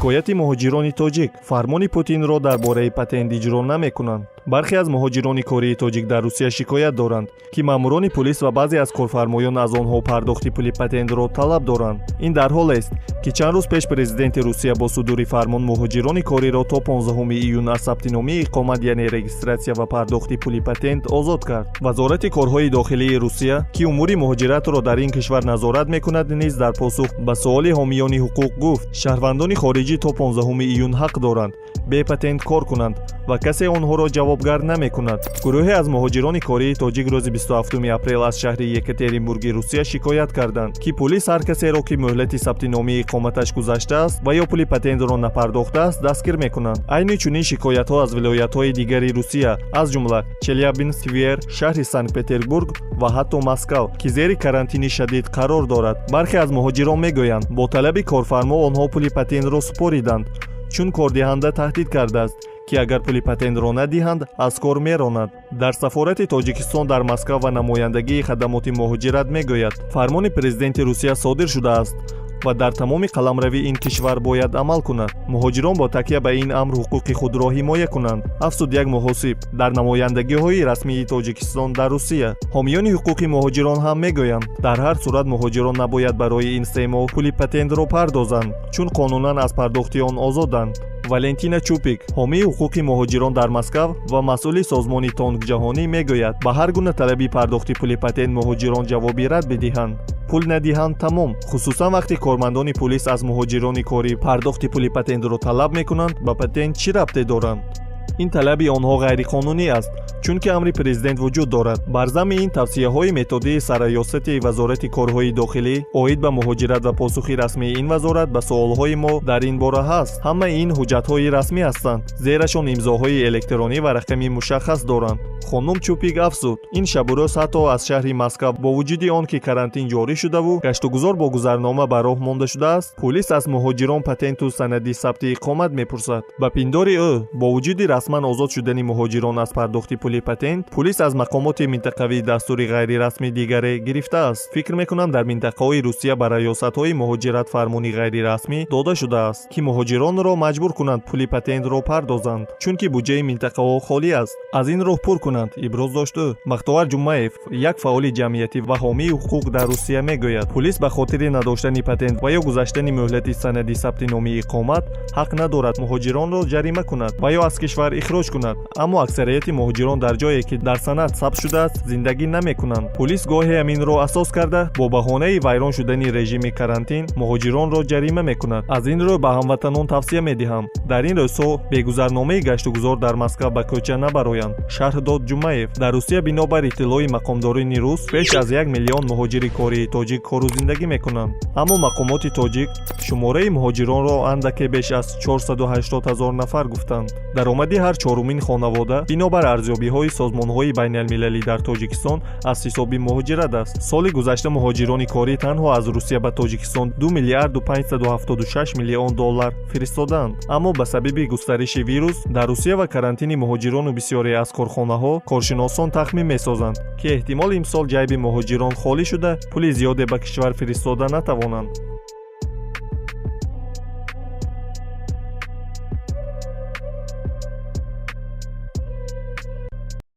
Шикояти муҳоҷирони тоҷик: фармони Путинро дар бораи патент иҷро намекунанд. Бархе аз муҳоҷирони кории тоҷик дар Русия шикоят доранд, ки маъмурони пулис ва баъзе аз корфармоён аз онҳо пардохти пули патентро талаб доранд. Ин дар ҳолест, ки чанд рӯз пеш президенти Русия бо судури фармон муҳоҷирони кориро то 15 июн аз сабтиномии иқомат, яъне регистратсия, ва пардохти пули патент озод кард. Вазорати корҳои дохилии Русия, ки умури муҳоҷиратро дар ин кишвар назорат мекунад, низ дар посух ба суоли ҳомиёни ҳуқуқ гуфт, шаҳрвандони хориҷӣ то 15 июн ҳақ доранд бепатент кор кунанд ва касе онҳоро ҷавобгар намекунад. Гурӯҳе аз муҳоҷирони кории тоҷик рӯзи 27 апрел аз шаҳри Екатеринбурги Русия шикоят карданд, ки пулис ҳар касеро, ки мӯҳлати сабтиномии иқоматаш гузаштааст ва ё пули патентро напардохтааст, дастгир мекунанд. Айни чунин шикоятҳо аз вилоятҳои дигари Русия, аз ҷумла Челябинск, Твер, шаҳри Санкт Петербург ва ҳатто Москав, ки зери карантини шадид қарор дорад. Бархе аз муҳоҷирон мегӯянд, бо талаби корфармо онҳо пули патентро супориданд, чун кордиҳанда таҳдид кардааст, ки агар пули патентро надиҳанд, аз кор меронад. Дар сафорати Тоҷикистон дар Москав ва намояндагии хадамоти муҳоҷират мегӯяд, фармони президенти Русия содир шудааст ва дар тамоми қаламрави ин кишвар бояд амал кунад. Муҳоҷирон бо такя ба ин амр ҳуқуқи худро ҳимоя кунанд, афзуд як муҳосиб дар намояндагиҳои расмии Тоҷикистон дар Русия. Ҳомиёни ҳуқуқи муҳоҷирон ҳам мегӯянд, дар ҳар сурат муҳоҷирон набояд барои ин 3 моҳ пули патентро пардозанд, чун қонунан аз пардохти он озоданд. Валентина Чупик, ҳомии ҳуқуқи муҳоҷирон дар Москав ва масъули созмони Тонг ҷаҳонӣ, мегӯяд, ба ҳар гуна талаби пардохти пули патент муҳоҷирон ҷавоби рад бидиҳанд, пул надиҳанд, тамом. Хусусан вақте кормандони пулис аз муҳоҷирони корӣ пардохти пули патентро талаб мекунанд, ба патент чӣ рабте доранд? Ин талаби онҳо ғайриқонунӣ аст, чунки амри президент вуҷуд дорад. Бар замми ин тавсияҳои методии сарраёсати Вазорати корҳои дохилӣ оид ба муҳоҷират ва посухи расмии ин вазорат ба суолҳои мо дар ин бора ҳаст. Ҳамаи ин ҳуҷҷатҳои расмӣ ҳастанд, зерашон имзоҳои электронӣ ва рақами мушаххас доранд. Хонум Чупик афзуд, ин шабу рӯз ҳатто аз шаҳри Москав, бо вуҷуди он ки карантин ҷорӣ шудаву гаштугузор бо гузарнома ба роҳ монда шудааст, пулис аз муҳоҷирон патенту санади сабти иқомат мепурсад. Ба пиндори ӯ, бо вуҷуди расман озод шудани муҳоҷирон аз пардохти пули патент, пулис аз мақомоти минтақавӣ дастури ғайрирасмӣ дигаре гирифтааст. Фикр мекунам, дар минтақаҳои Русия ба раёсатҳои муҳоҷират фармони ғайрирасмӣ дода шудааст, ки муҳоҷиронро маҷбур кунанд пули патентро пардозанд, чунки буҷаи минтақаҳо холӣ аст, аз ин роҳ пур кунанд, иброз дошт ӯ. Бахтовар Ҷумаев, як фаъоли ҷамъиятӣ ва ҳомии ҳуқуқ дар Русия, мегӯяд, пулис ба хотири надоштани патент ва ё гузаштани мӯҳлати санади сабти номи иқомат ҳақ надорад муҳоҷиронро ҷарима кунад ва ё аз кишвар ихроҷ кунад. Аммо аксарияти муҳоҷирон дар ҷое, ки дар санад сабт шудааст, зиндагӣ намекунанд. Пулис гоҳе ҳаминро асос карда, бо баҳонаи вайрон шудани режими карантин муҳоҷиронро ҷарима мекунад. Аз ин рӯ ба ҳамватанон тавсия медиҳам, дар ин рӯзҳо бегузарномаи гаштугузор дар Москав ба кӯча набароянд, шарҳ дод Ҷумаев. Дар Русия, бинобар иттилои мақомдорони рус, беш аз 1 миллион муҳоҷири кории тоҷик кору зиндагӣ мекунанд. Аммо мақомоти тоҷик шумораи муҳоҷиронро андаке беш аз 480 ҳазор нафар гуфтанд. Даромади ҳар чорумин хонавода, бинобар арзёбиҳои созмонҳои байналмилалӣ, дар Тоҷикистон аз ҳисоби муҳоҷират аст. Соли гузашта муҳоҷирони корӣ танҳо аз Русия ба Тоҷикистон 2 миллиарду 576 миллион доллар фиристоданд. Аммо ба сабаби густариши вирус дар Русия ва карантини муҳоҷирону бисёре аз корхонаҳо, коршиносон тахмин месозанд, ки эҳтимол имсол ҷайби муҳоҷирон холӣ шуда, пули зиёде ба кишвар фиристода натавонанд.